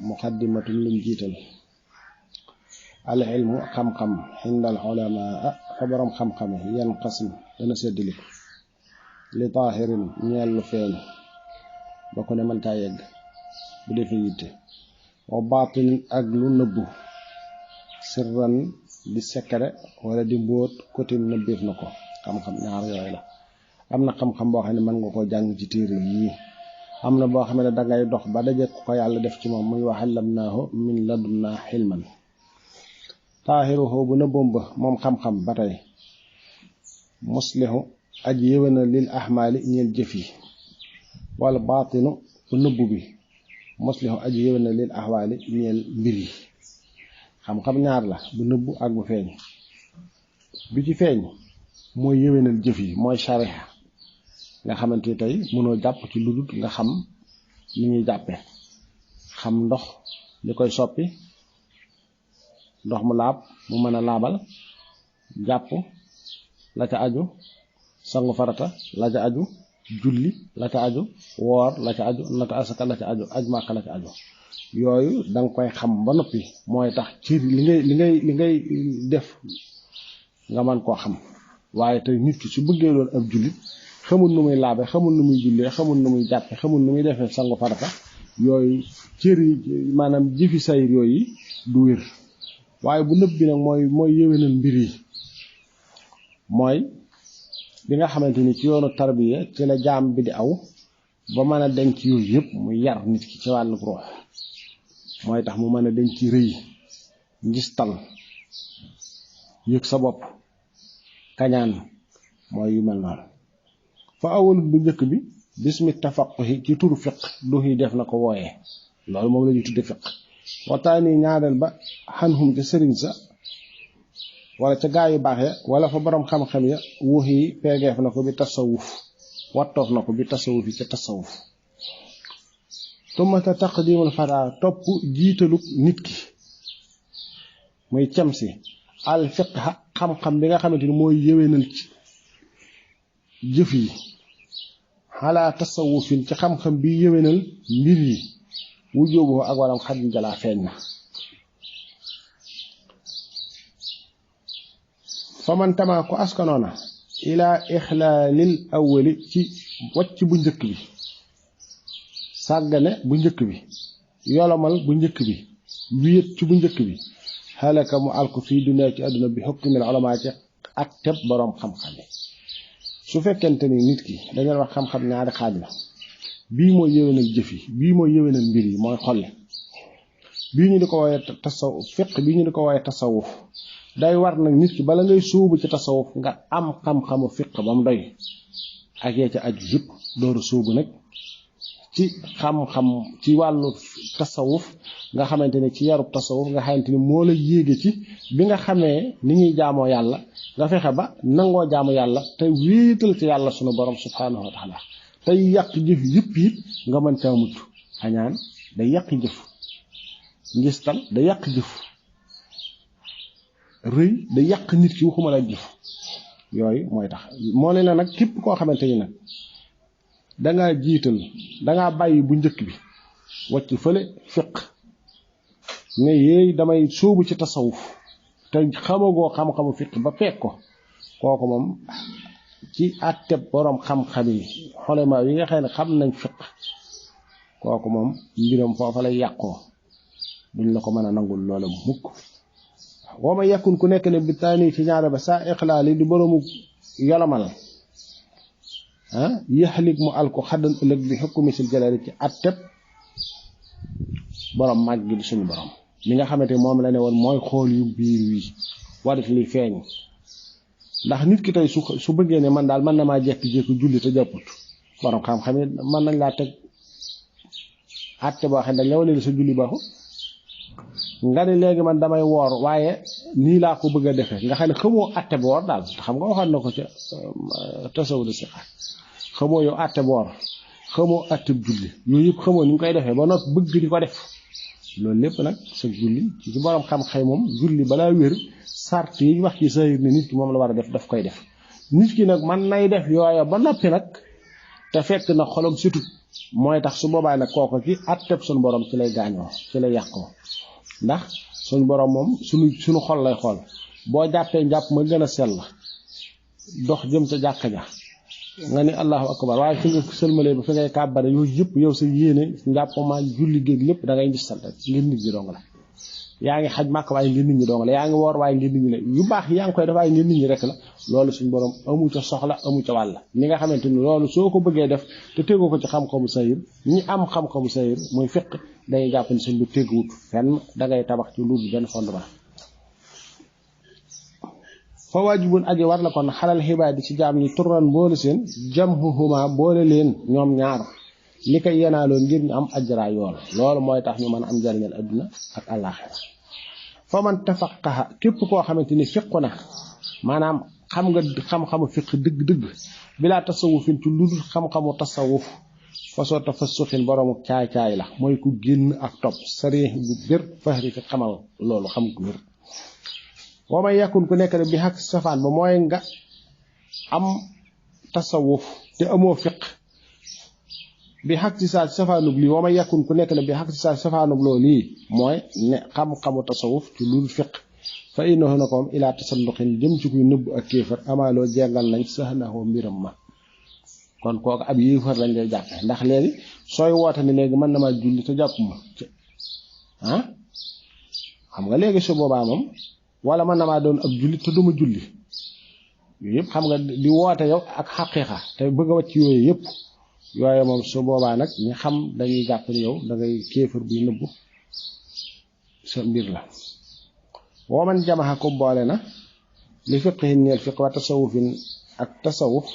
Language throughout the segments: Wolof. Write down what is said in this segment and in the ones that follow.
muqaddimatun luñ jiital al ilmu xam-xam xindal ulamaa fa borom xam-xam yanqasim dana séddaliku li taahirin ñeel lu feeñ ba ko ne mën caa yegg bu defee yitte wa baatinin ak lu nëbbu sirran di secret wala di mbóot côté nëbbeef na ko xam-xam ñaar yooyu la am na xam-xam boo xam ne mën nga koo jàng ci téere yii am na boo xam ne dangay dox ba daje ko yàlla def ci moom muy wa allamnaahu min ladunnaa xilman taahiruhu bu nëbboom ba moom xam-xam ba tey muslihu aji yéwéna lil ahmaali ñeel jëf yi wala baatinu bu nëbbu bi muslihu aji yéwéna lil ahwaali ñeel mbir yi xam-xam ñaar la bu nëbbu ak bu feeñ bi ci feeñ mooy yéwénal jëf yi mooy sharia nga xamante ni tey mënoo jàpp ci lu dul nga xam ni ñuy jàppe xam ndox li koy soppi ndox mu laab mu mën a laabal jàpp la ca aju sangu farata la ca aju julli la ca aju woor la ca aju nata asaka la ca aju aj màkka la ca aju yooyu danga koy xam ba noppi mooy tax ci li ngay def nga mën koo xam waaye tey nit ki su bëggee doon ab jullit xamul nu muy laabe xamul nu muy jullee xamul nu muy jàppe xamul nu muy defee sangu farata yooyu cër yi maanaam jëfi sayir yooyu du wér waaye bu nëb bi nag mooy yéwénal mbir yi mooy bi nga xamante ni ci yoonu tarbiya ci la jaam bi di aw ba mën a denc yooyu yëpp mu yar nit ki ci wàllu ruux mooy tax mu mën a denc rëy ngistal yëg sa bopp kañaan mooy yu mel noonu fa awal bu njëkk bi bismi tafaquhi ci turu fiq du yi def na ko wooyee loolu moom la ñuy tudde fiq waxtaani ñaareel ba xanhum ca sëriñ sa wala ca gaa yu baax ya wala fa borom xam-xam ya wuux yi peegeef na ko bi tasawuf wattoof na ko bi tasawuf yi ca tasawuf tumata taqdimul fata topp jiitaluk nit ki muy cem si al fiqha xam-xam bi nga xamante ni mooy yéwénal ci jëf yi xalaa tasawufin ci xam-xam bi yéwénal mbir yi wujjóobu ak waram xadim jalaa feeñ na fa man tamaa ko askanoona ilaa ixlaalil awwali ci wàcc bu njëkk bi sàggane bu njëkk bi yolomal bu njëkk bi wéet ci bu njëkk bi xalaka mu alku fii dunya ci àdduna bi hukmil ulamaa ci ak teb boroom xam-xam yi su fekkente ni nit ki dañu wax xam-xam ñaari xaaj la bii mooy yéwénal jëf yi bii mooy yéwénal mbir yi mooy xolli bii ñu di ko wooye tasawuf fiq bii ñu di ko wooye tasawuf day war nag nit ki bala ngay sóobu ci tasawuf nga am xam-xamu fiq ba mu doy ak yee ca aju yëpp dooru sóobu nag ci xam-xam ci wàllu tasawuf nga xamante ne ci yarub tasawuf nga xamante ni moo la yéege ci bi nga xamee ni ñuy jaamoo yàlla nga fexe ba nangoo jaamu yàlla te wéetal ci yàlla sunu borom subhanahu wa taala tey yàq jëf yëpp it nga mën caa mucc añaan day yàq jëf ngistal day yàq jëf rëy day yàq nit ki waxuma la jëf yooyu mooy tax moo leen nag képp koo xamante ni nag dangaa jiital dangaa bàyyi bu njëkk bi wàcc fële fiq ne yéey damay sóobu ci tasawuf te xamagoo xam-xamu fiq ba fekk ko kooku moom ci àtteb boroom xam-xam yi xolema yi nga xam ne xam nañ fiq kooku moom mbiram foofa lay yàqoo duñ la ko mën a nangul loola mukk woo ma yàkkun ku nekk ne bi taani ci ñaare ba saa ixlaali di boroomu yolomal yaxlig mu al ko xaddan ëllëg bi xukkumi sil jalali ci atteb borom màgg gi di suñu borom li nga xamante moom la ne woon mooy xool yu biir wi warit li feeñ ndax nit ki tey su bëggee ne man daal mën na maa jekki-jekki julli te jàpput borom xam-xam yi mën nañ laa teg atte boo xam ne dañ la wane sa julli baaxut nga ne léegi man damay woor waaye nii laa ko bëgg a defee nga xam ne xamoo atte bu woor daal xam nga waxoon na ko ca tasawudu si xamoo yow atte bu woor xamoo atte bu julli yooyu yëpp xamoo ni ñu koy defee ba noppi bëgg di ko def loolu lépp nag sa julli ci borom xam-xam moom julli balaa wér sart yi wax ci sayir ne nit ki moom la war a def daf koy def nit ki nag man nay def yooya ba noppi nag te fekk na xolam situt mooy tax su boobaa nag kooku ci atteb suñu borom ci lay gaañoo ci lay yàqoo ndax suñu borom moom suñu xol lay xool boo jàppee njàpp ma gën a sell dox jëm ca jàkka ja nga ni allahu akbar waaye fi nga sëlmalee ba fi ngay kàbbare yooyu yëpp yow sa yéene njàpp ma julli géeg lépp da ngay gis sant ngir nit ñi dong la yaa ngi xaj màkk waaye ngir nit ñi dong la yaa ngi woor waaye ngir nit ñi la yu baax yaa ngi koy def waaye ngir nit ñi rek la loolu suñu borom amu ca soxla amu ca wàll ni nga xamante ni loolu soo ko bëggee def te tegoo ko ci xam-xamu sayir ñi am xam-xamu sayir muy fiq day jàpp ni sëñ bi teguwut fenn da ngay tabax ci lu benn fondement fa waajibun aji war la kon xalal xibaadi ci jaam ñi turan boole seen jamhuhuma boole leen ñoom ñaar li koy yenaaloo ngir ñu am ajra yool loolu mooy tax ñu mën a am njariñal adduna ak àllaaxira fa man tafaqaha képp koo xamante ni fiqu na maanaam xam nga xam-xamu fiq dëgg-dëgg bilaa tasawufin ci lu dul xam-xamu tasawuf fasoo tafassuxin boroomu caay-caay la mooy ku génn ak topp sarix bu bir fahri fi xamal loolu xam gu wér wa man yakun ku nekk rek bi xaq safaan ba mooy nga am tasawuf te amoo fiq bi xaq ci saa safaanub lii wa man yakun ku nekk rek bi xaq ci saa safaanub loolu lii mooy ne xam-xamu tasawuf ci lu fiq fa innahu na ko moom ilaa tasalluqin jëm ci kuy nëbb ak kéefar amaaloo jengal nañ sax naxoo mbiram ma kon kooku ab yéefar lañ lay jàppe ndax léegi sooy woote ne léegi mën na maa julli te jàppuma xam nga léegi su boobaa moom wala mën na maa doon ab julli te duma julli yooyu yëpp xam nga di woote yow ak xaqiiqa te bëgg a wàcc yooyu yëpp yooyu moom su boobaa nag ñi xam dañuy jàpp ne yow da ngay kéefar buy nëbbu sa mbir la woo man jamaxa ko boole na li fiqhin ñeel fiq wa tasawufin ak tasawuf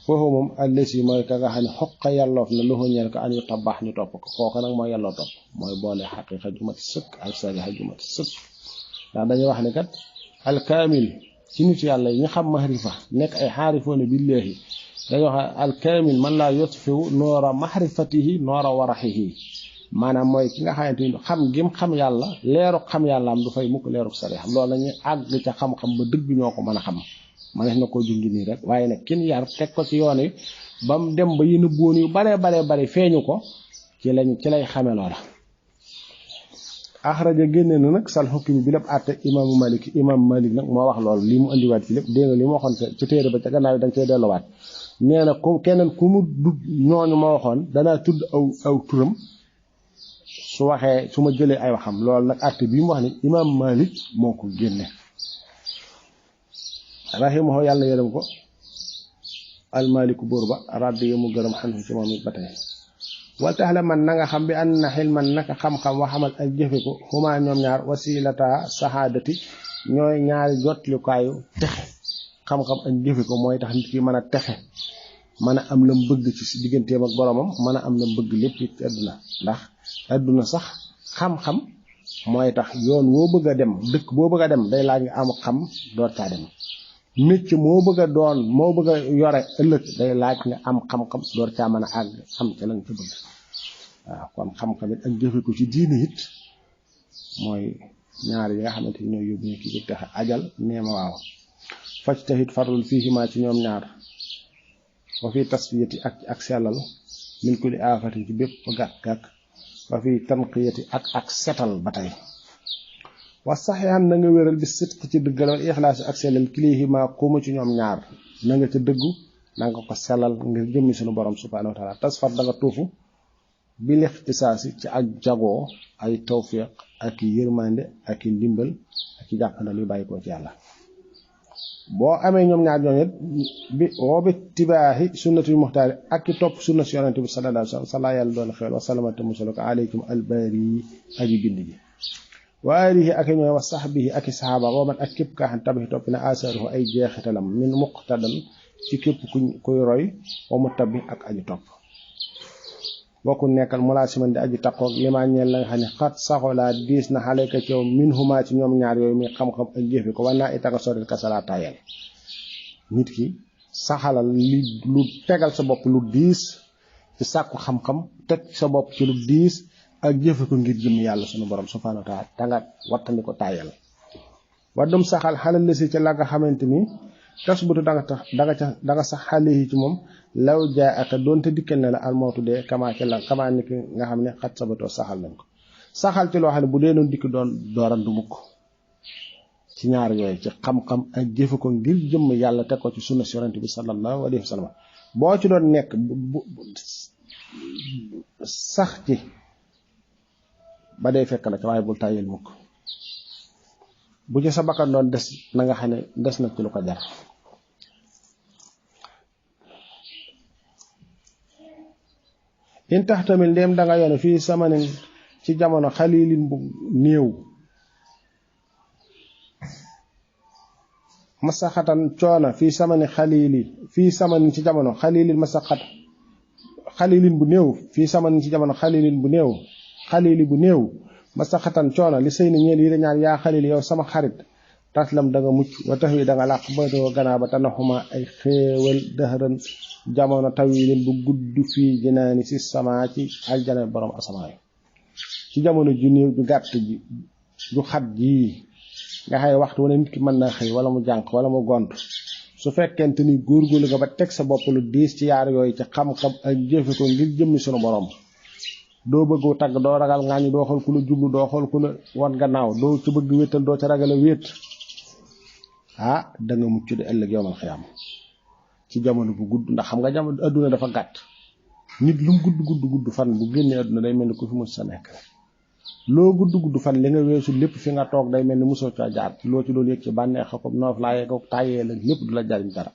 foofu moom allesi mooy ka nga xam ne xoqa yàlloof na loxo ñeel ko an yu tabax ñu topp ko kooku nag mooy yàlloo topp mooy boole xaqiiqa ju mat sëkk ak sariha ju mat sëkk ndax dañuy wax ne kat alkaamil ci nit yàlla yi ñu xam mahrifa nekk ay xaarifoona billaahi dañuy wax alkaamil man laa yutfiu noora mahrifatihi noora waraxihi maanaam mooy ki nga xamante ni xam gim xam yàlla leeru xam yàlla am du fay mukk leeru sari xam loolu la ñuy àgg ca xam-xam ba dëgg ñoo ko mën a xam manees na koo junj nii rek waaye nag kin yar teg ko ci yoon yi ba mu dem ba yéen boon yu bare feeñu ko ci lay xame loola axraja génne na nag sal xukki bi lépp àtte imaamu malik nag moo wax loolu lii mu andiwaat ci lépp dégg nga li mu waxoon ci téere ba ca gannaaw yi da nga cey delluwaat nee na keneen ku mu dugg ñooñu ma waxoon danaa tudd aw turam su waxee su ma jëlee ay waxam loolu nag àtte bi mu wax ne imaam malik moo ko génne rahimahu yàlla yërëm ko almaliku buur ba raddi mu gërëm xanhu ci moom it ba tey wal tax la man na nga xam bi ànd na xil man naka xam-xam waxamal ak jëfe ko xumaa ñoom ñaar wasilata saxaadati ñooy ñaari jotlukaayu texe xam-xam ak jëfe ko mooy tax nit ki mën a texe mën a am lam bëgg ci digganteem ak boromam mën a am lam bëgg lépp ci àdduna ndax àdduna sax xam-xam mooy tax yoon woo bëgg a dem dëkk boo bëgg a dem day laaj nga am xam door caa dem métier moo bëgg a doon moo bëgg a yore ëllëg day laaj nga am xam-xam door caa mën a àgg xam ca lañ ca bëgg waaw kon xam-xam it ak jëfe ko ci diine it mooy ñaar yi nga xamante ni ñooy yóbbu ñu kii ci texe ajal neema waaw faj taxit farul fii maa ci ñoom ñaar wa fi tasfiyati ak sellal min kulli aafatin ci bépp gàkk-gàkk wa fi tanqiyati ak setal ba tey wa saxeexan na nga wéral bi sidq ci dëggal wal ixlaas ak sellal kilihima xuuma ci ñoom ñaar na nga ca dëggu na nga ko sellal ngir jëmmi suñu borom subhanahu wa taala tasfar da nga tuufu bil ixtisaasi ci ak jagoo ay tawfiq ak i yërmande ak i ndimbal ak i jàppandal yu bàyyi ko ci yàlla boo amee ñoom ñaar ñooñu bi woo bi tibaaxi sunnatul muxtaari ak i topp sunna si yonente bi sallallahu alayhi wa sallam sala yàlla doon xewal wa salamata musala ko aleykum albari aji bind ji wa alihi ak ñooy wa sahbihi ak i saxaaba wa man ak képp kaa xam tabaxi topp na asaaruhu ay jeexitalam min muqtadan ci képp kuy roy wa mu tabi ak aji topp bokku nekkal mulaasiman di aji taqoog limaa ñeel la nga xam ne xat saxolaa diis na xaleka ci yow min huma ci ñoom ñaar yooyu muy xam-xam ak jëfe ko war naa itaka soril kasala tayal nit ki saxalal li lu tegal sa bopp lu diis ci sàkku xam-xam teg sa bopp ci lu diis ak jëfe ko ngir jëm yàlla sunu borom subhanahu wa taala tanga wattandi ko tayal wa dum saxal xalal la si ci la nga xamante ni tasbutu da nga sax xalihi ci moom law jaa aka doonte dikkal ne la almawtu dee kamaa ni ki nga xam ne xat sabatoo saxal nañ ko saxal ci loo xam ne bu dee doon dikk doon doorandu mukk ci ñaar yooyu ci xam-xam ak jëfe ko ngir jëmm yàlla teg ko ci sunna si yonent bi sallallahu alayhi wa sallam boo ci doon nekk sax ci ba day fekk la ci waaye bul tàyyil mukk bu ci sa bakkan doon des na nga xam ne des na ci lu ko jar in tax tamit ndéem da nga yoone fii samanin ci jamono xalilin bu néew masaxatan coona fii samanin ci jamono xalilin masaxat xalilin bu néew fii samanin ci jamono xalili bu néew masaxatan coona li sëy na ñeel yi dañaan yaa xalil yow sama xarit taslam da nga mucc wa tax wi da nga làq batoo ganaa ba tanaxuma ay xéewal dëxëran jamono tawilin bu gudd fii jinaani si sama ci aljana borom asamaan ci jamono ju néew ju gàtt ji ju xat jii nga xay waxtu wane nit ki mën na xëy wala mu jànq wala mu gont su fekkente ni góorgóorlu nga ba teg sa bopp lu diis ci yaar yooyu ci xam-xam ak jëfe ko ngir jëmmi sunu borom doo bëggu tagg doo ragal ngaañu doo xool ku la jublu doo xool ku la wan gannaaw doo ci bëgg wéetal doo ci ragal a wéet da nga mucc di ëllëg yowmal xiyaam ci jamono bu gudd ndax xam nga jamono adduna dafa gàtt nit lu mu gudd fan bu génnee adduna day mel ni ku fi mos sa nekk loo gudd fan li nga weesu lépp fi nga toog day mel ni mosoo caa jaar loo ci doon yëg ci bànneex ko noof laa ko tàyyee la lépp du la jariñ dara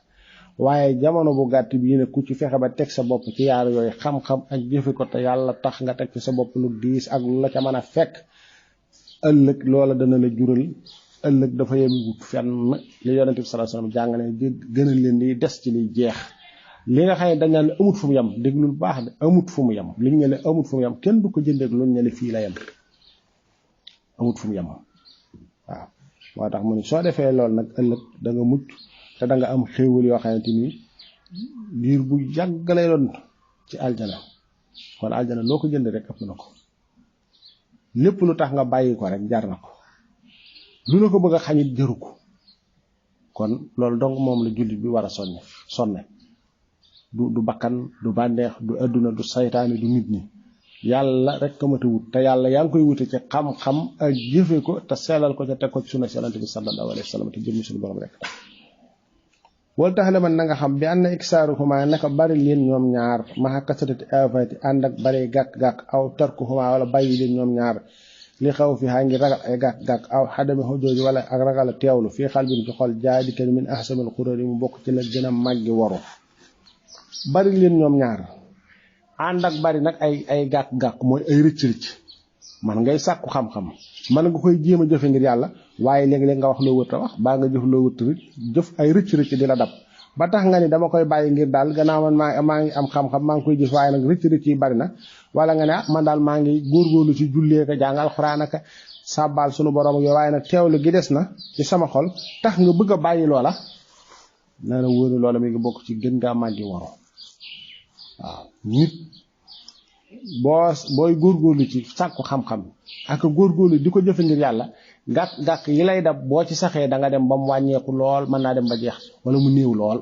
waaye jamono bu gàtt bii ne ku ci fexe ba teg sa bopp ci yaar yooyu xam-xam ak jëfe ko te yàlla tax nga teg ci sa bopp lu diis ak lu la ca mën a fekk ëllëg loola dana la jural ëllëg dafa yemut fenn li yonent bi sallallahu alayhi wasallam jàngale gënal leen di des ci liy jeex li nga xam ne dañ naan ne amut fu mu yem déglul baax de amut fu mu yem liñ ne le amut fu mu yem kenn du ko jëndeeg luñ ne le fii la yem amut fu mu yem waaw moo tax mu ne soo defee loolu nag ëllëg da nga mucc te da nga am xéewal yoo xamante ni diir bu yàgg lay doon ci aljana kon aljana loo ko jënd rek ëpp na ko lépp lu tax nga bàyyi ko rek jar na ko lu la ko bëgg a xañit jëru ko kon loolu donc moom la jullit bi war a sonne du bakkan du bànneex du adduna du saytaane du nit ñi yàlla rek ka mat a wut te yàlla yaa ngi koy wute ci xam-xam ak jëfe ko te sellal ko ca teg ko ci sunna yonent bi sallallahu alayhi wa sallam te jëmmi suñu borom rek wal tax la man na nga xam bi ànd na iksaaruhuma naka bari leen ñoom ñaar maxa kasarati afati ànd ak bari gàkk-gàkk aw tarkuhuma wala bàyyi leen ñoom ñaar li xaw fi xaa ngi ragal ay gàkk-gàkk aw xadami xojooji wala ak ragal a teewlu fii xal bin ci xol jaadikan min ahsamil xuróor yi mu bokk ci la gën a màggi waru bari leen ñoom ñaar ànd ak bari nag ay gàkk-gàkk mooy ay rëcc-rëcc man ngay sàkku xam-xam man nga koy jéem a jëfe ngir yàlla waaye léeg-léeg nga wax loo wërta wax baa nga jëf loo wërta jëf ay rëcc-rëcc di la dab ba tax nga ni dama koy bàyyi ngir daal gannaaw man maa ngi am xam-xam maa ngi koy jëf waaye nag rëcc-rëcc yi bari na wala nga ne man daal maa ngi góorgóorlu ci jullee ka jàng alxuraan ak sàbbaal sunu borom ak yow waaye nag teewlu gi des na ci sama xol tax nga bëgg a bàyyi loola nee na wóor loola mi ngi bokk ci gën ngaa màggi waro waaw nit booy góorgóorlu ci sàkku xam-xam ak góorgóorlu di ko jëfe ngir yàlla gàkk yi lay dab boo ci saxee da nga dem ba mu wàññeeku lool mën naa dem ba jeex wala mu néew lool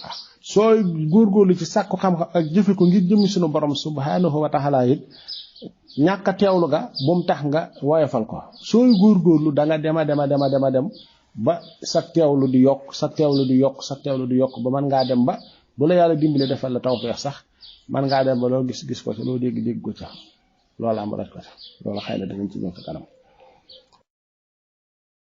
waaw sooy góorgóorlu ci sàkku xam-xam ak jëfe ko ngir jëmmi sunu borom subhanahu wa taala it ñàkk a teewlu ga bu mu tax nga woyofal ko sooy góorgóorlu da nga dem ba sa teewlu di yokk di yokk ba mën ngaa dem ba bu la yàlla dimbale defal la tawfeex sax man ngaa dem ba loo gis ko ca loo dégg ko ca loolu am rek la loolu xëy na danañ ci ñëw sa kanam